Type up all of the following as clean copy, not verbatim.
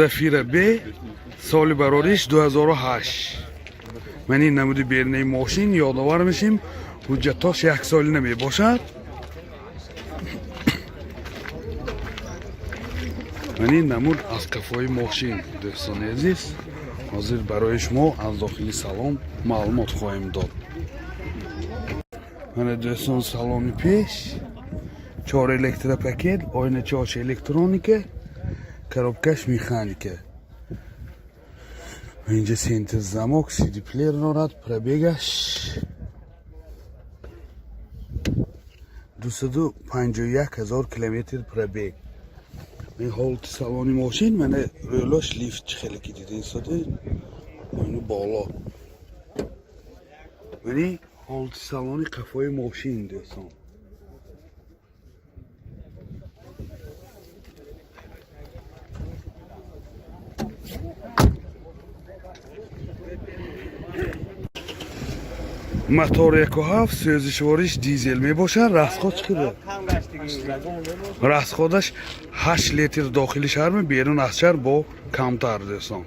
Зафира Б, соли барориш 2008. Ман ин намуди берунаи мошин. Ёдовар мешим, ҳуҷҷатош яксолина мебошад. Ман ин намуд аз қафои мошин, дӯстони азиз. Ҳозир барои шумо аз дохили салон маълумот хоҳем дод. Мана, дӯстон, салони пеш, чор электропакет, ойначаош электроника, коробкаш механика. Инҷа центр замок, сидиплеер дорад. Пробегаш 251 000 километр пробег. Ин ҳолати салони мошин. Мана, рӯлош лифт, чӣ хеле ки дида истода, оину боло. Мани ҳолати салони қафои мошин, дӯстон. Мотор 1,7, сӯзишвориш дизел мебошад. Расход чӣ қадар? Расходаш 8 литр дохили шаҳр, берун аз шаҳр бо камтар, дӯстон.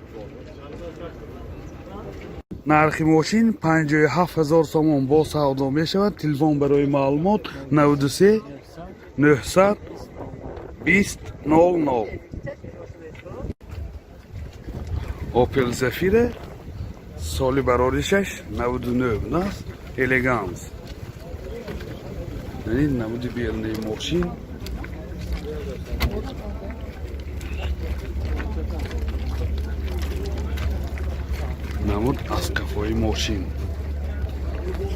Нархи мошин 57 ҳазор сомон, бо савдо мешавад. Телефон барои маълумот 93 900 20 00. Опел Зафира, соли бароришаш 99 будааст, Элеганс. Ин намуди берунаи мошин. Намуд аз қафои мошин.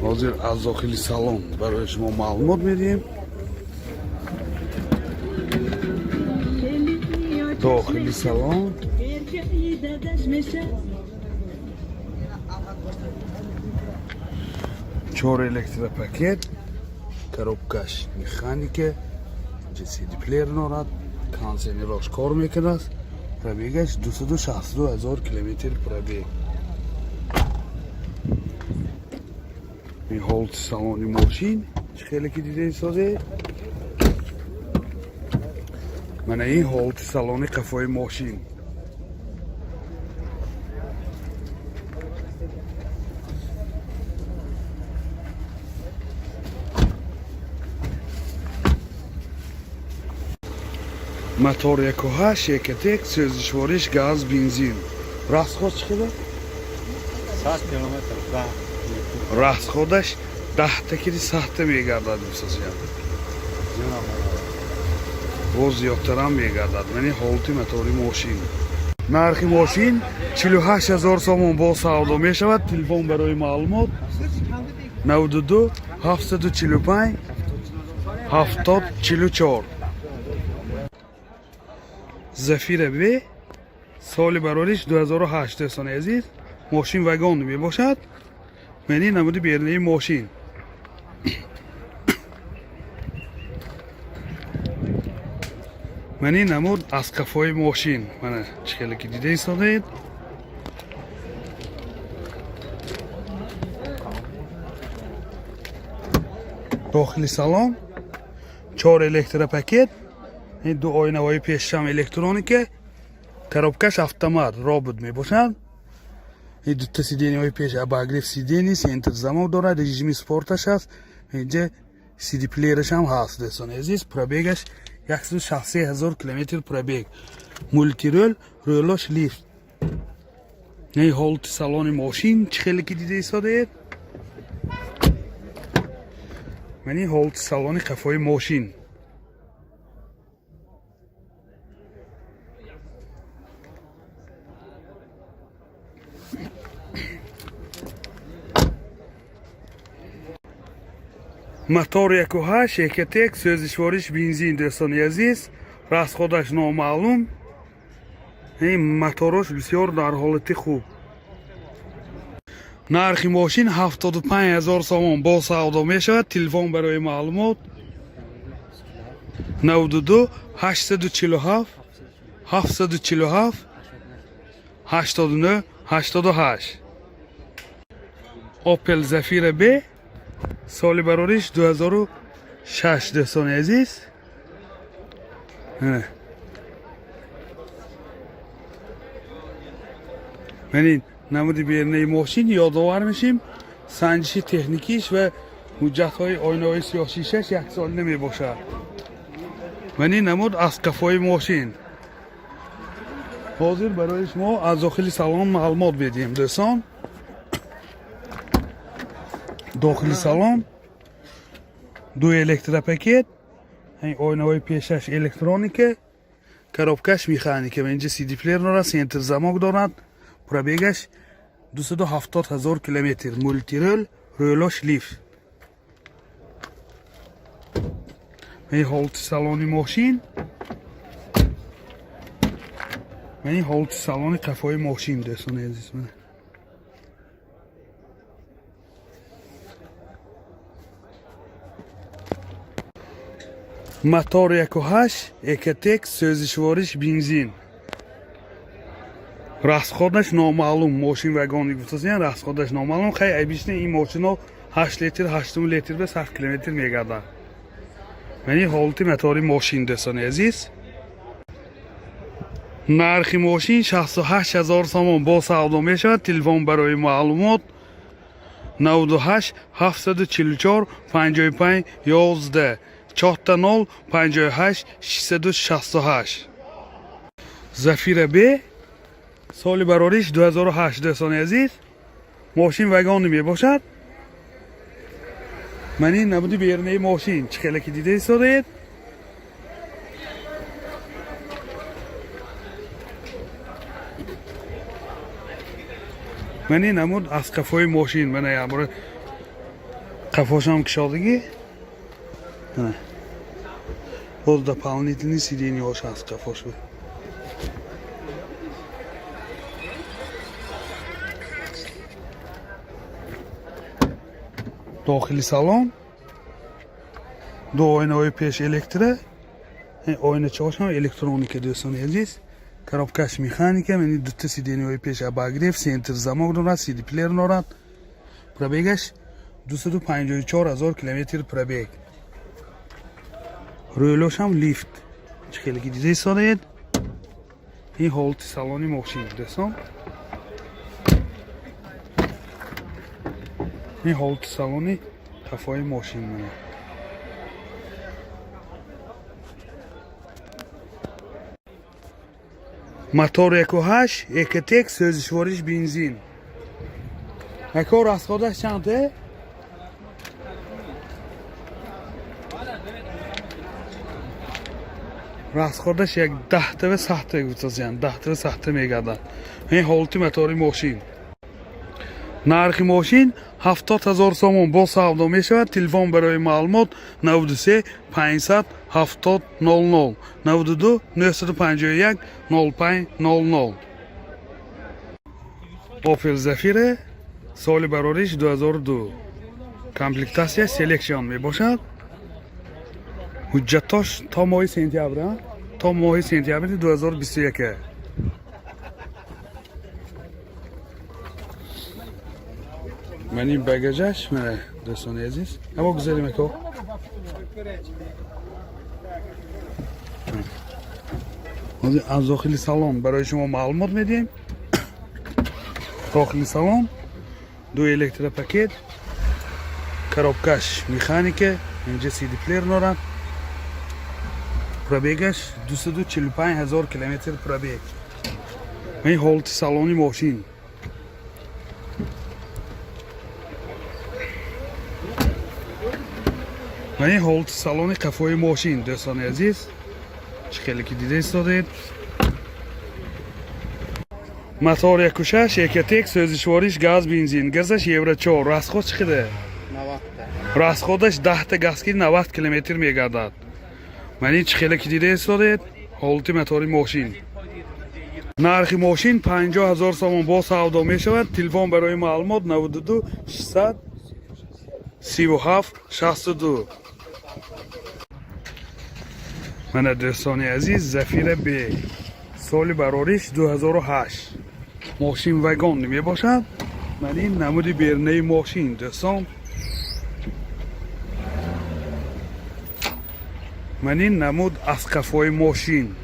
Ҳозир аз дохили салон барои шумо маълумот медиҳем. Дохили салон чор электропакет, коробкаш механика, CD плеер дорад, кондиционерош кор мекунад. Пробегаш 262 ҳазор километр пробег. Ин ҳолати салони мошин, чӣ хеле ки дида истоде. Мана ин ҳолати салони қафои мошин. Мотор 1,8, Экотек, сӯзишвориш газ, бензин. Расход чӣ қадар? 100 километр 10. Расходаш 10-та кири 100-та мегардад, бисозиям, боз зиёдтарам мегардад. Мани ҳолати мотори мошин. Нархи мошин 48 ҳазор сомон, бо савдо мешавад. Телефон барои маълумот 92 745 70 44. Зафира Б, соли барориш 2008. Дӯстони азиз, мошин вагон мебошад. Мани намуди берунаи мошин. Мани намуд аз қафои мошин. Мана, чӣ хеле ки дида истодаед. Дохили салон чор электропакет, ин ду оинаҳои пешшам электроника, коробкаш автомат, робот мебошад. Ин дута сиденияҳои пеш обогрев сидений, центр замок дорад, режими спорташ ҳаст. Инҷа сидиплеераш ҳам ҳаст, дӯстони азиз. Пробегаш 163 ҳазор километр пробег. Мультирӯл, рӯлош лифт. Ин ҳолати салони мошин, чӣ хеле ки дида истодаед. Ман ин ҳолати салони қафои мошин. Мотор 1,8, Экотек, сӯзишвориш бензин. Дӯстони азиз, расходаш номаълум. Ин моторош бисёр дар ҳолати хуб. Нархи мошин 75 ҳазор сомон, бо савдо мешавад. Телефон барои маълумот 92 847 747 89 88. Опел Зафира Б, соли барориш 2006, дӯстони азиз. Ана. Ман намуди берунаи мошин ёдовар мешим, санҷиши техникиш ва ҳуҷҷатҳои оинаҳои сиёҳшишаш яксолина мебошад. Ман ин намуд аз қафои мошин. Ҳозир барои шумо аз дохили салон маълумот медиҳем, дӯстон. Дохили салон ду электропакет, оинаҳои пешаш электроника, коробкаш механика. Инҷа CD плеер дорад, центр замок дорад. Пробегаш 270 ҳазор километр, мультирул, рӯлош лифт. Ин ҳолати салони мошин, ин ҳолати салони қафои мошин, дӯстони азиз. Мана мотор 1.8 Ecotec, сӯзишвориш бензин, расходаш номаълум. Мошин вагони гуфтасиян, расходаш номаълум. Хай, обычно ин мошино 8 литр, 8 литр ба 100 километр мегардад. Мани ҳолати мотори мошин, дӯстони азиз. Нархи мошин 68 ҳазор сомон, бо савдо мешавад. Телефон барои маълумот 98 744 55 11, 4 0 58 668. Зафира Б, соли барориш 2008. Дӯстони азиз, мошин вагони мебошад. Ман ин набуди берунаи мошин, чӣ хеле ки дида истодаед. Ман ин намуд аз қафои мошин. Мана ябора қафошам кушодагӣ, боз дополнительный сиденьяш аст қафош. Дохили салон ду оинаҳои пеш электро, оиначаҳошам электроника, дӯстони азиз. Коробкаш механика. Мани дута сиденьяҳои пеш обогрев, центр замок дорад, CD плеер дорад. Пробегаш 254 ҳазор километр пробег, рӯлошам лифт, чӣ хеле ки дида истодаед. Ин ҳолати салони мошин, дӯстон. Ин ҳолати салони қафои мошин, мана. Мотор 1.8 Ecotec, сӯзишвориш бензин. Ако, расходаш чанд е? Расходаш як даҳтава сахта гуфтасиян, даҳтава сахта мегардад. Ин ҳолати мотори мошин. Нархи мошин 70 ҳазор сомон, бо савдо мешавад. Телефон барои маълумот 93 500 70 00, 92 951 05 00. Opel Zafira, соли барориш 2002, комплектация Selection мебошад. Ҳуҷҷатош то моҳи сентябр, то моҳи сентябри 2021. Ман ин багажаш, мана, дӯстони азиз. Амо гузарем, ако. Ҳозир аз дохили салон барои шумо маълумот медиҳем. Дохили салон ду электропакет, коробкаш механика, инҷа CD плеер дорад. Пробегаш 245 ҳазор километр пробег. Ин ҳолати салони мошин. Ва ин ҳолати салони қафои мошин, дӯстони азиз, чӣ хеле ки дида истодаед. Мотор 1.6 Ecotec, сӯзишвориш газ бензин, газаш евро 4. Расход чӣ қадар? Расходаш 10-та газ ки 90 километр мегардад. Ман ин чӣ хеле ки дида истодаед, ҳолати мотори мошин. Нархи мошин 50 ҳазор сомон, бо савдо мешавад. Телефон барои маълумот 92 600 37 62. Мана, дӯстони азиз, Зафира Б, соли барориш 2008, мошин вагон мебошад. Ман ин намуди берунаи мошин, дӯстон. Ман ин намуд аз қафои мошин.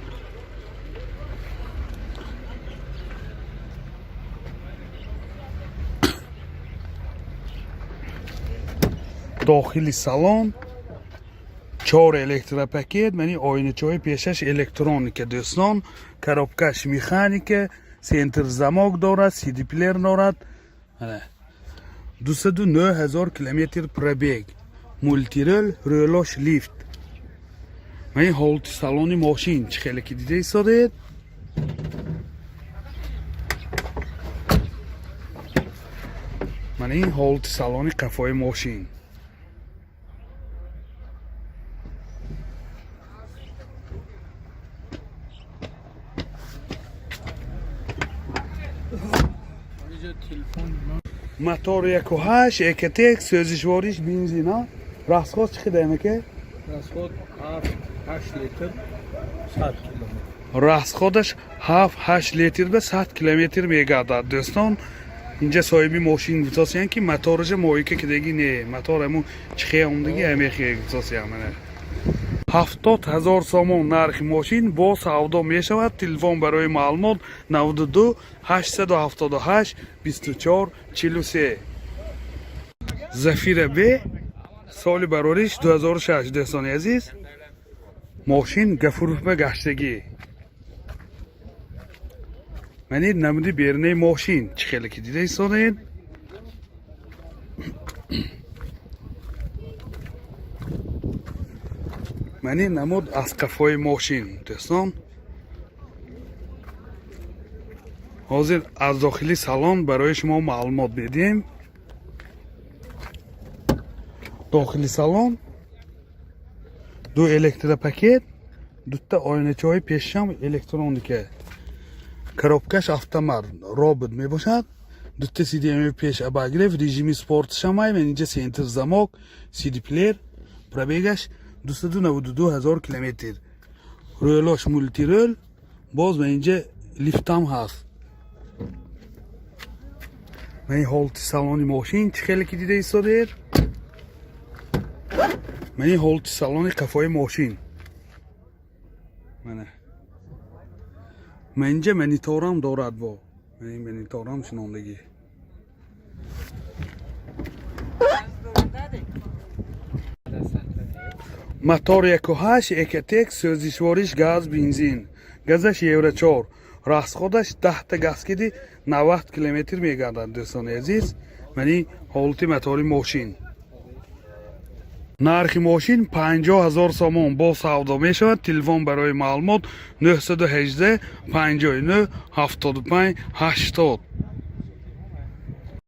Дохили салон чор электропакет, мани оиначаҳои пешаш электроника, дӯстон. Коробкаш механика, центр замок дорад, сидиплеер дорад. 209 000 километр пробег, мультирӯл, рӯлош лифт. Мани ҳолати салони мошин чӣ хеле ки дида истодед. Мана ин ҳолати салони қафои мошин. Мотор 1,8 Экотек, сӯзишвориш бензина. Расход чӣ қадар, ака? Расход 7-8 литр 100 километр. Расходаш 7-8 литр ба 100 километр мегардад, дӯстон. Инҷа соҳиби мошин гуфтосиян, ки мотораша мойка кидаги не, мотор ҳамун чихе омдаги, ҳамехе гуфтосиян. Мана, 70 000 сомон нархи мошин, бо савдо мешавад. Телефон барои маълумот 92 878 24 43. Зафира Б, соли барориш 2006. Дӯстони азиз, мошин Гафурова гаштагӣ. Мани намуди берунаи мошин чӣ хеле ки дида истодаед. Мани намуд аз қафои мошин, дӯстон. Ҳозир аз дохили салон барои шумо маълумот медиҳем. Дохили салон ду электропакет, дута оиначаҳои пешам электроника, коробкаш автомат, робот мебошад, дута сиденье пеш обогрев, режими спортшамай. Ман инҷа центр замок, сидиплеер. Пробегаш 292 ҳазор километр, рӯлош мультирӯл, боз ман инҷа лифтам ҳаст. Ман ин ҳолати салони мошин чӣ хеле ки дида истодед. Ман ин ҳолати салони қафои мошин. Мана, ман инҷа мониторам дорад, бо ман ин мониторам шинондагӣ. Мотор 1,8 Экотек, сӯзишвориш газ, бензин, газаш евро 4. Расходаш 10-та газ киди, 90 километр мегардад. Дӯстони азиз, мани ҳолати мотори мошин. Нархи мошин 50 000 сомон, бо савдо мешавад. Телефон барои маълумот 918 59 75 80.